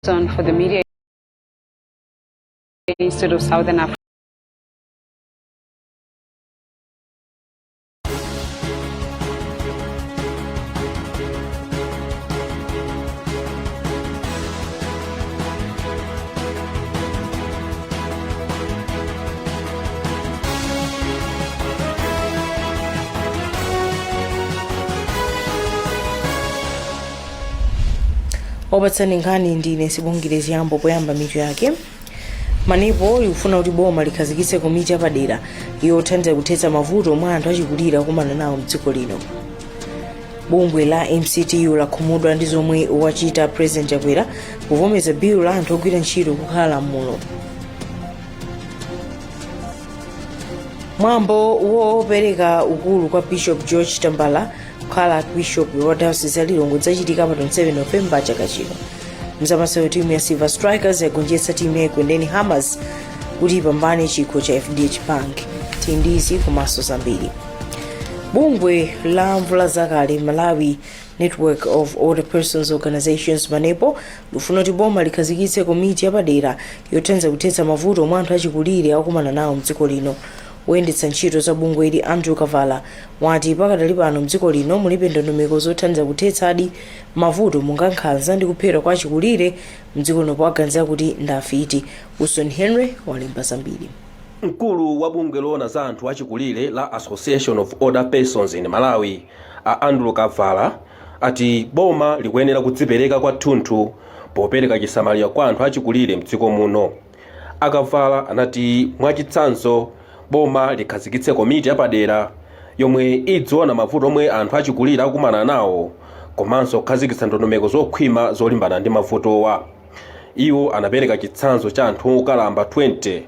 For the Media Institute of Southern Africa. Opatsani nkhani ndine Sibongile Ziyambo. Poyamba, mitu yake. MANEPO ikufuna kuti boma likhazikitse komiti yapadera yothandiza kuthetsa mavuto omwe anthu achikulire akumana nawo mdziko lino. Bungwe la MCTU lakhumudwa ndi zomwe wachita President Chakwera kuvomereza bilu la anthu ogwira ntchito kukhala lamulo. Mwambo wopereka ukulu kwa Bishop George Tambala kukhala Archbishop wa Diocese ya Lilongwe udzachitika pa 27 November chaka chino. Mzamasewero, timu ya Silver Strikers yagonjetsa timu ya Ekwendeni Hammers kuti ipambane chikho cha FDH Bank. Tili ndi izi komanso zambiri. Bungwe la mvula zakale Malawi Network of Older Persons Organizations, MANEPO, lifuna kuti boma likhazikitse komiti yapadera yothandiza kuthetsa mavuto omwe anthu achikulire akukumana nawo mdziko lino. Woyendetsa ntchito za bungweli, Andrew Kavala, wati pakadali pano mdziko lino mulibe ndondomeko zothandiza kuthetsadi mavuto monga nkhanza ndi kuphedwa kwa achikulire mdziko lino powaganizira kuti ndi afiti. Wilson Henry walemba zambiri. Mkulu wa bungwe loona za anthu achikulire la Association of Older Persons in Malawi, a Andrew Kavala, ati boma likuyenera kudzipereka kwathunthu popereka chisamaliro kwa anthu achikulire mdziko muno. A Kavala anati mwachitsanzo boma likhazikitse komiti yapadera yomwe idziona mavuto omwe anthu achikulire akumana nawo komanso kukhazikitsa ndondomeko zokhwima zolimbana ndi mavutowa. Iwo anapereka chitsanzo cha anthu okalamba 20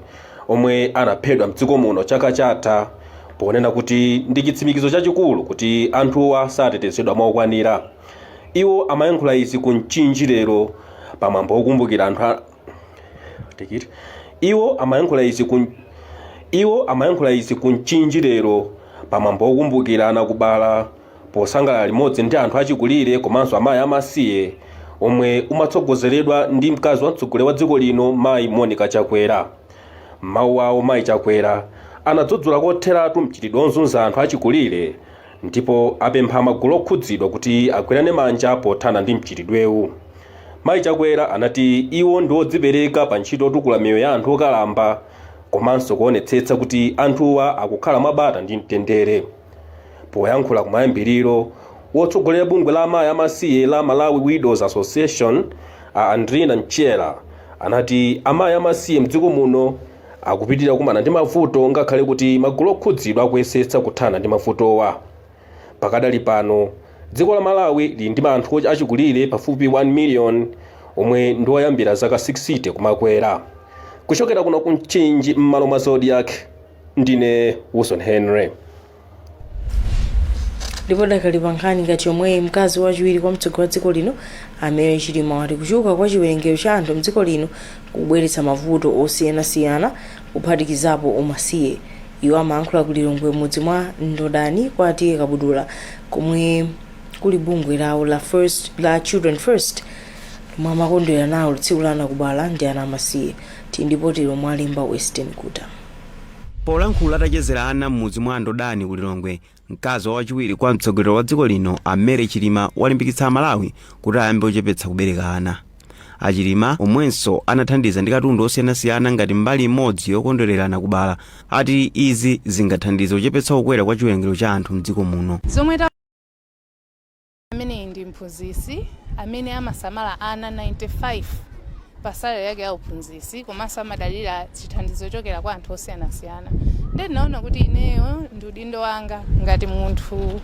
omwe anaphedwa mdziko muno chaka chatha, ponena kuti ndi chitsimikizo chachikulu kuti anthuwa satetezedwa mokwanira. Iwo amayankhula izi ku Mchinji lero pamwambo wokumbukira anthu a tikiti. Iwo amayankhula izi ku Mchinji lero pamwambo wokumbukira anakubala posangalala limodzi ndi anthu achikulire komanso amayi amasiye omwe umatsogozeredwa ndi mkazi wa mtsogoleri wa dziko lino, Mayi Monica Chakwera. Mawu awo, Mayi Chakwera anadzudzula kotheratu mchitidwe wozunza anthu achikulire ndipo apempha magulu okhudzidwa kuti agwirane manja pothana ndi mchitidwewu. Mayi Chakwera anati iwo ndi odzipereka pa ntchito yotukula miyoyo ya anthu okalamba komanso kuonetsetsa kuti anthuwa akukhala mwabata ndi mtendere. Poyankhula kumayambiriro, wotsogolera bungwe la amayi amasiye la Malawi Widows Association, a Andrina Mchera, anati amayi amasiye mdziko muno akupitirira kukumana ndi mavuto ngakhale kuti magulu okhudzidwa akuyesetsa kuthana ndi mavutowa. Pakadali pano dziko la Malawi lili ndi anthu achikulire pafupi 1 million omwe ndi oyambira zaka 60 kumakwera. Kuchokera kuno ku Mchinji, m'malo mwa Zodiak, ndine Wilson Henry. Ndipo dakali pa nkhani ngati yomweyi, mkazi wachiwiri kwa mtsogoleri wa dziko lino, a Mary Chilima, wati kuchuluka kwa chiwerengero cha anthu mdziko lino kubweretsa mavuto osiyanasiyana kuphatikizapo umasiye. Iwo amayankhula ku Lilongwe, mudzi mwa Ndodani kwa T/A Kabudula, komwe kuli bungwe lawo la Children First lomwe amakondwera nawo tsiku la anakubala ndi ana amasiye. Tili ndi ripoti lomwe alemba Western Kuta. Polankhula atachezera ana m'mudzi mwa Ndodani ku Lilongwe, mkazi wa wachiwiri kwa mtsogoleri wa dziko lino, a Mary Chilima, walimbikitsa Amalawi kuti ayambe kuchepetsa kubereka ana. A Chilima, omwenso anathandiza ndi katundu osiyanasiyana ngati mbali imodzi yokondwerera anakubala, ati izi zingathandize kuchepetsa kukwera kwa chiwerengero cha anthu mdziko muno. Zomwe ameneyi ndi mphunzitsi amene amasamala ana 95 pa salary yake ya uphunzitsi, komanso amadalira chithandizo chochokera kwa anthu osiyanasiyana. Ndiye ndinaona kuti ineyo ndi udindo wanga ngati munthu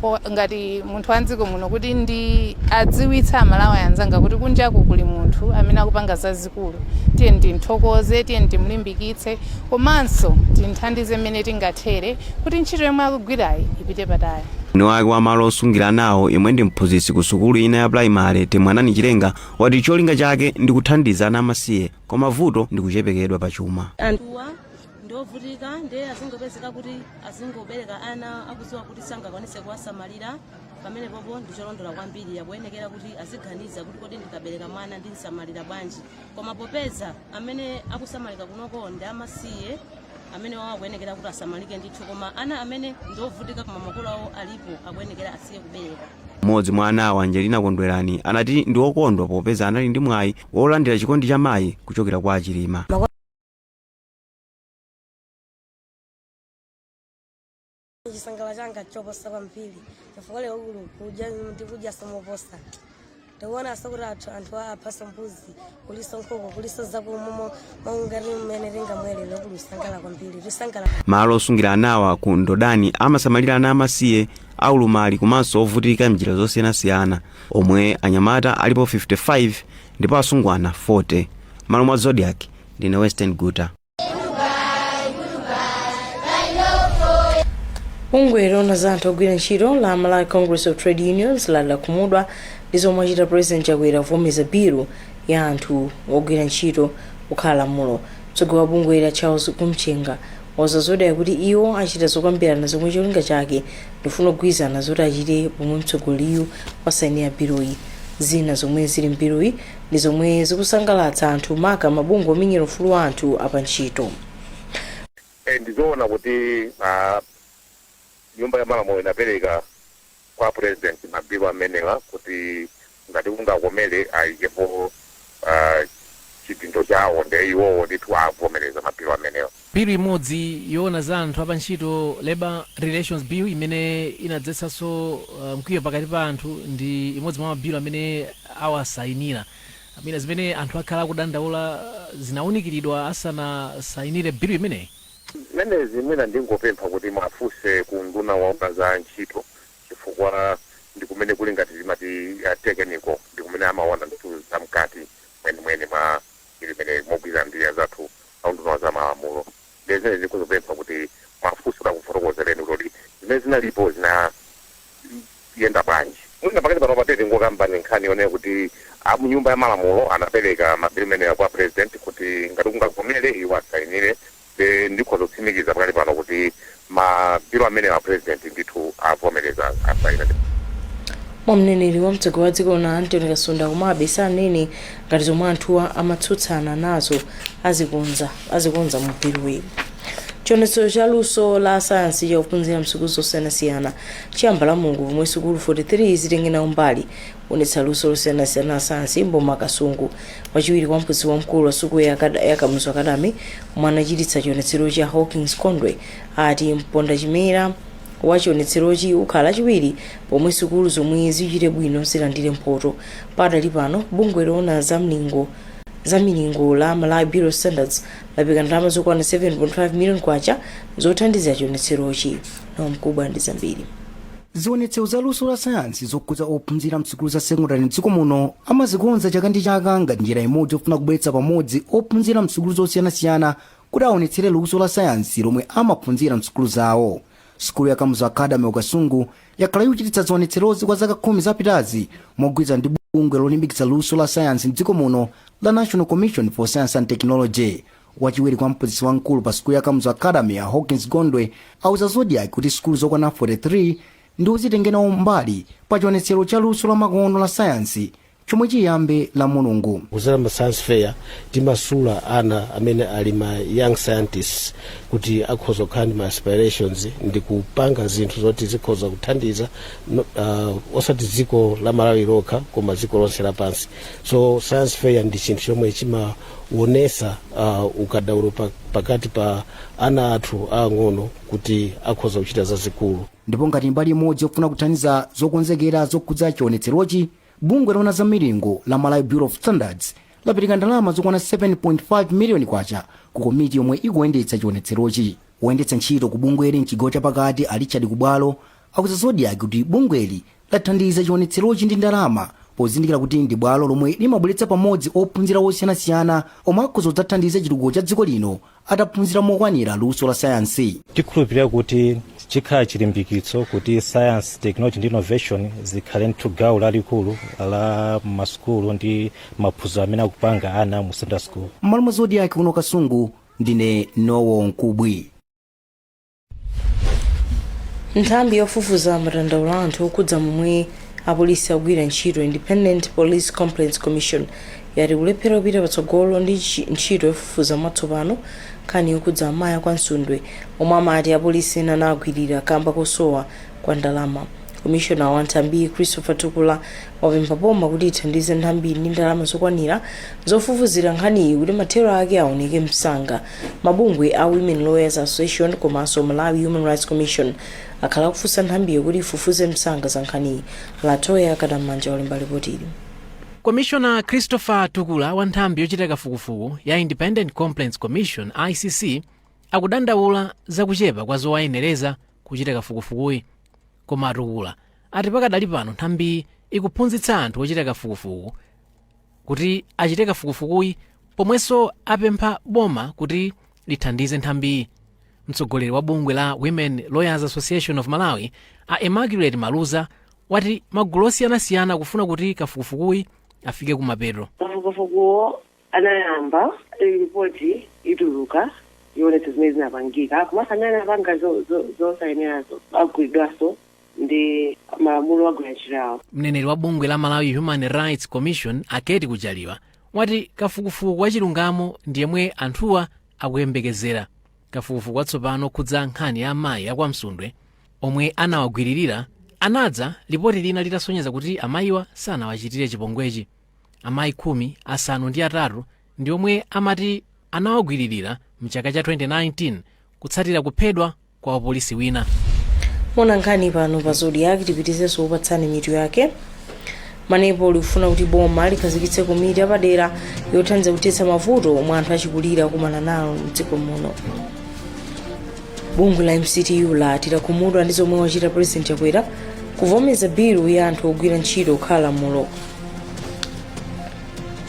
wa mdziko muno kuti ndi adziwitse Amalawi anzanga kuti kunjaku kuli munthu amene akupanga zazikulu. Tiye timthokoze, tiye timlimbikitse, komanso timthandize mmene tingathere kuti ntchito yomwe akugwirayi ipite patali. Mwini wake wa malo osungira anawo, yemwe ndi mphunzitsi ku sukulu ina ya pulaimale, Temwanani Chilenga, wati cholinga chake ndi kuthandiza ana amasiye, koma vuto ndi kuchepekedwa pa chuma. Anthuwa ndiovutika, ndiye azingopezeka kuti azingobereka ana akudziwa kuti sangakwanise kuwasamalira. Pamene popo ndicholondola kwambiri, akuyenekera kuti aziganiza kuti kodi ndikabereka mwana ndinsamalira bwanji? Koma popeza amene akusamalika kunoko ndi amasiye, amene wawo akuyenekera kuti asamalike ndithu, koma ana amene ndiovutika koma makolo awo alipo akuyenekera asiye kubereka. Mmodzi mwa anawo, Angelina Kondwerani, anati ndi okondwa popeza anali ndi mwayi wolandira chikondi cha mayi kuchokera kwa aChilima. Chisangalalo changa choposa kwambiri chifukwa lero kulu kudya ndikudya somoposa. Ndikuonanso kuti anthu aphaso mbuzi, kuliso nkhuku, kuliso zakumwa, mongati mmene tingamwere. Lero kuli usangala kwambiri, tisangala. Malo osungira anawa ku Ndodani amasamalira ana amasiye, aulumali komanso ovutika mnjira zosiyanasiyana, omwe anyamata alipo 55 ndipo asungwana 40. Malo mwa Zodiak, ndine Western Guta. Bungwe loona za anthu ogwira ntchito la Malawi Congress of Trade Unions lati lakhumudwa ndi zomwe achita President Chakwera kuvomereza bilu ya anthu ogwira ntchito kukhala lamulo. Mtsogoleri wa bungweli a Charles Kumchenga wauza Zodiak kuti iwo achita zokambirana zomwe cholinga chake ndikufuna kugwirizana zoti achite pomwe mtsogoleriyu wasainira biluyi. Zina zomwe zili m'biluyi ndi zomwe zikusangalatsa anthu, maka mabungwe omenyera ufulu wa anthu apantchito. Ndizoona kuti nyumba ya malamulo inapereka kwa President mabilu amenewa kuti ngati kungakomere ayikepo chidindo chawo, nde iwowo ndithu avomereza mabilu amenewa. Bilu imodzi yoona za anthu apantchito, Labor Relations Bill, imene inadzetsanso mkwiyo pakati pa anthu, ndi imodzi mwa mabilu amene awasayinira. Amene zimene anthu akhala akudandaula zinawunikiridwa asanasayinire bilu imeneyi? Zimenezi mwina ndingopempha kuti mwafunse ku nduna waona za ntchito, chifukwa ndi kumene kuli ngati timati technical, ndi kumene amaona ndithu zamkati mwenimweni mwa bilu imene, mogwirizana ndi azathu aunduna wa za malamulo. Ndi zimene ndikuzopempha kuti mwafunse kuti akufotokozereni kuti zimene zinalipo zinayenda bwanji. Mwina pakati pano patete ngokamba ni nkhani yonena kuti amunyumba ya malamulo anapereka mabilu imenewa kwa President kuti ngati kungavomere iwo asayinire. Ndikhoza kutsimikiza pakati pano kuti mabilu amenewa President ndithu avomereza, asayina. Mneneri wa mtsogoleri wa dziko lino Anthony Kasunda komabe sanene ngati zomwe anthuwa amatsutsana nazo azikonza mu biluyi. Chionetsero cha luso la sayansi chakuphunzira msukulu zosiyanasiyana chiyamba la Mulungu, pomwe sukulu 43 zitenge nawo mbali kuonetsa luso losiyanasiyana la sayansi mboma Kasungu. Wachiwiri kwa mphunzitsi wamkulu wa sukulu ya Kamuzu Academy omwe anachititsa chionetsero cha, Hawkins Kondwe, ati mponda chimera wa chionetserochi ukhala Lachiwiri, pomwe sukulu zomwe zichite bwino zilandire mphoto. Padali pano, bungwe loona za milingo la Malawi Bureau of Standards lapereka ndalama zokwana 7.5 million kwacha zothandizira chionetserochi. Nawo Mkubwa ndi zambiri. Zionetsero za luso la sayansi zokhudza ophunzira msukulu za sekondari mdziko muno amazikonza chaka ndi chaka ngati njira imodzi yofuna kubweretsa pamodzi ophunzira msukulu zosiyanasiyana kuti aonetsere luso la sayansi lomwe amaphunzira msukulu zawo. Sukulu ya Kamuzu Academy ku Kasungu yakhala ikuchititsa zionetserozi kwa zaka 10 zapitazi mogwirizana ndi bungwe lolimbikitsa luso la sayansi mdziko muno la National Commission for Science and Technology. Wachiwiri kwa mphunzitsi wamkulu pa sukulu ya Kamuzu Academy ya Hawkins Gondwe auza Zodiak kuti sukulu zokwana 43 ndiwo zitenge nawo mbali pa chionetsero cha luso la makono la sayansi chomwe chiyambe la Mulungu. Kudzera ma science fair timasula ana amene ali ma young scientists kuti akhoza kukhala ndi ma aspirations ndi kupanga zinthu zoti zikhoza kuthandiza no, osati dziko la Malawi lokha koma dziko lonse lapansi. So science fair ndi chinthu chomwe chimaonesa ukadaulo pakati pa ana athu aang'ono kuti akhoza kuchita zazikulu. Ndipo ngati mbali imodzi yofuna kuthandiza zokonzekera zokhudza chionetserochi, bungwe loona za milingo la Malawi Bureau of Standards lapereka ndalama zokwana 7.5 miliyoni kwacha ku komiti yomwe ikuyendetsa chionetserochi. Woyendetsa ntchito ku bungweli mchigawo chapakati a Richard Kubwalo auza Zodiak kuti bungweli lathandiza chionetserochi ndi ndalama pozindikira kuti ndi bwalo lomwe limabweretsa pamodzi ophunzira osiyanasiyana omwe akhoza kudzathandiza chitukuko cha dziko lino ataphunzira mokwanira luso la sayansi. Tikhulupirira kuti chikhala chilimbikitso kuti science, technology ndi innovation zikhale ndithu gawo lalikulu la masukulu ndi maphunziro amene akupanga ana mu secondary school. M'malo mwa Zodiak kuno Kasungu, ndine Nowo Mkubwi. Nthambi yofufuza madandaulo a anthu okhudza momwe apolisi akugwira ntchito, Independent Police Complaints Commission, yati ikulephera kupita patsogolo ndi ntchito yofufuza mwatsopano nkhani yokhudza amayi a kwa Msundwe omwe amati apolisi ena anawagwirira kamba kosowa kwa ndalama. Komishona wa nthambiyi, Christopher Tukula, wapempha boma kuti ithandize nthambiyi ndi ndalama zokwanira zofufuzira nkhaniyi kuti mathero ake aoneke msanga. Mabungwe a Women Lawyers Association komanso Malawi Human Rights Commission akhala akufunsa nthambiyo kuti ifufuze msanga za nkhaniyi. Latoya Kadamanja walemba lipotili. Komishona Christopher Tukula wa nthambi yochita kafukufuku ya Independent Complaints Commission, ICC, akudandaula za kuchepa kwa zowayenereza kuchita kafukufukuyi. Koma a Tukula ati pakadali pano nthambiyi ikuphunzitsa anthu ochita kafukufuku kuti achite kafukufukuyi pomwenso apempha boma kuti lithandize nthambiyi. Mtsogoleri wa bungwe la Women Lawyers Association of Malawi, a Immaculate Maluza, wati magulu osiyanasiyana akufuna kuti kafukufukuyi afike kumapeto. Kafukufukuwo anayamba, ripoti ituluka yoonetsa zimene zinapangika, komanso amene anapanga zosayenerazo agwidwanso ndi malamulo agwira ntchito yawo. Mneneri wa bungwe la Malawi Human Rights Commission, a Ket Kujaliwa, wati kafukufuku wa chilungamo ndi yemwe anthuwa akuyembekezera. Kafukufuku watsopano okhudza nkhani ya amayi a kwa Msundwe omwe anawagwiririra anadza lipoti lina litasonyeza kuti amayiwa sanawachitire chipongwechi. Amayi 83 ndi omwe amati anawagwiririra mchaka cha 2019 kutsatira kuphedwa kwa wapolisi wina. Mona nkhani pano pa Zodiak, tipitizenso kupatsani mitu yake. MANEPO likufuna kuti boma likhazikitse komiti yapadera yothandiza kuthetsa mavuto omwe anthu achikulire akumana nawo mdziko muno. Bungwe la MCTU lati lakhumudwa ndi zomwe wachita President Chakwera kuvomeza bilu ya anthu ogwira ntchito kukhala lamulo.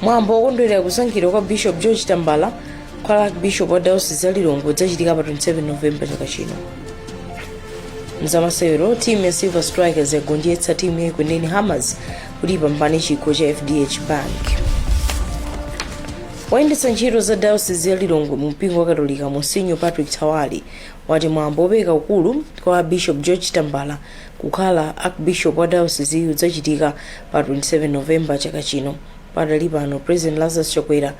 Mwambo wokondwerera kusankhidwa kwa Bishop George Tambala kukhala Archbishop wa Diocese ya Lilongwe udzachitika pa 27 November chaka chino. Mzamasewero, timu ya Silver Strikers yagonjetsa timu ya Ekwendeni Hammers kuti ipambane chikho cha FDH Bank. Woyendetsa ntchito za Diocese ya Lilongwe mu mpingo wa Katolika, Monsinyo Patrick Thawali, wati mwambo wopereka ukulu kwa Bishop George Tambala kukhala Archbishop wa Diocese udzachitika pa 27 November chaka chino. Padali pano, President Lazarus Chakwera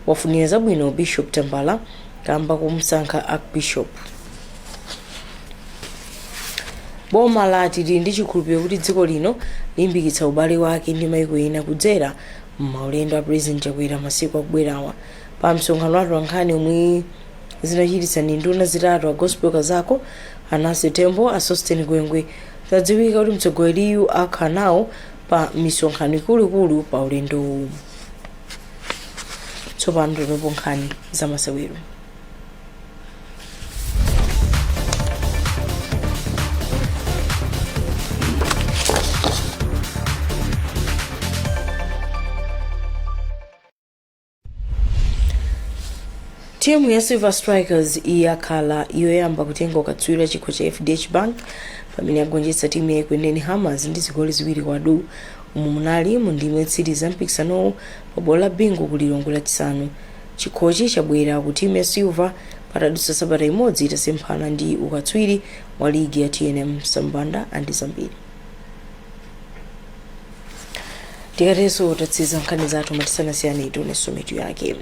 wafunira zabwino Bishop Tambala kamba komusankha Archbishop. Boma lati lili ndi chikhulupiriro kuti dziko lino lilimbikitsa ubale wake ndi maiko ena kudzera m'maulendo a President Chakwera masiku akubwerawa. Pa msonkhano wa atolankhani omwe zinachititsa ndi nduna zitatu, a Gospel Kazako, a Nancy Tembo, a Sosten Gwengwe, zadziwika kuti mtsogoleriyu akhala nawo pa misonkhano ikuluikulu pa ulendowu. Tsopano tionepo nkhani za masewero. Timu ya Silver Strikers yakhala yoyamba kutenga ukatswiri wa chikho cha FDH Bank pamene yagonjetsa timu ya Ekwendeni Hammers ndi zigoli 2 kwa du. Umu munali mu ndime yotsiriza ya mpikisanowu pa bwalo la Bingu ku Lilongwe Lachisanu. Chikhochi chabwera ku timu ya Silver patadutsa sabata imodzi itasemphana ndi ukatswiri wa ligi ya TNM. Sambanda andi zambiri. Tikaterenso tatsiriza nkhani zathu, tisanasiyane tionenso mitu yake.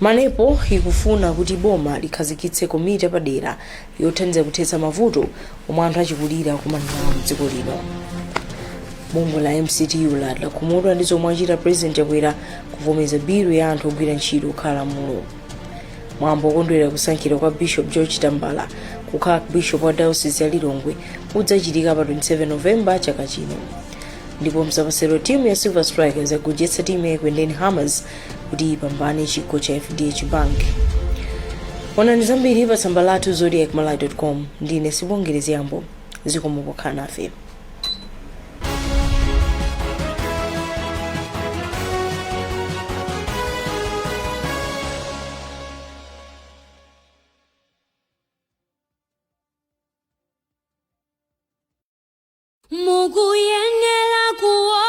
MANEPO ikufuna kuti boma likhazikitse komiti yapadera yothandiza kuthetsa mavuto omwe anthu achikulire akumana nawo mdziko lino. Bungwe la MCTU lati lakhumudwa ndi zomwe achita President Chakwera kuvomereza bilu ya anthu ogwira ntchito kukhala lamulo. Mwambo wokondwerera kusankhidwa kwa Bishop George Tambala kukhala Bishop wa Diocese ya Lilongwe udzachitika pa 27 November chaka chino. Ndipo mzamasewero, timu ya Silver Strikers yagonjetsa timu ya Ekwendeni Hammers kuti ipambane chikho cha FDH Bank. Onani zambiri pa tsamba lathu zodiakmalawi.com. Ndine Sibongere Ziyambo, zikomo pokhala nafe.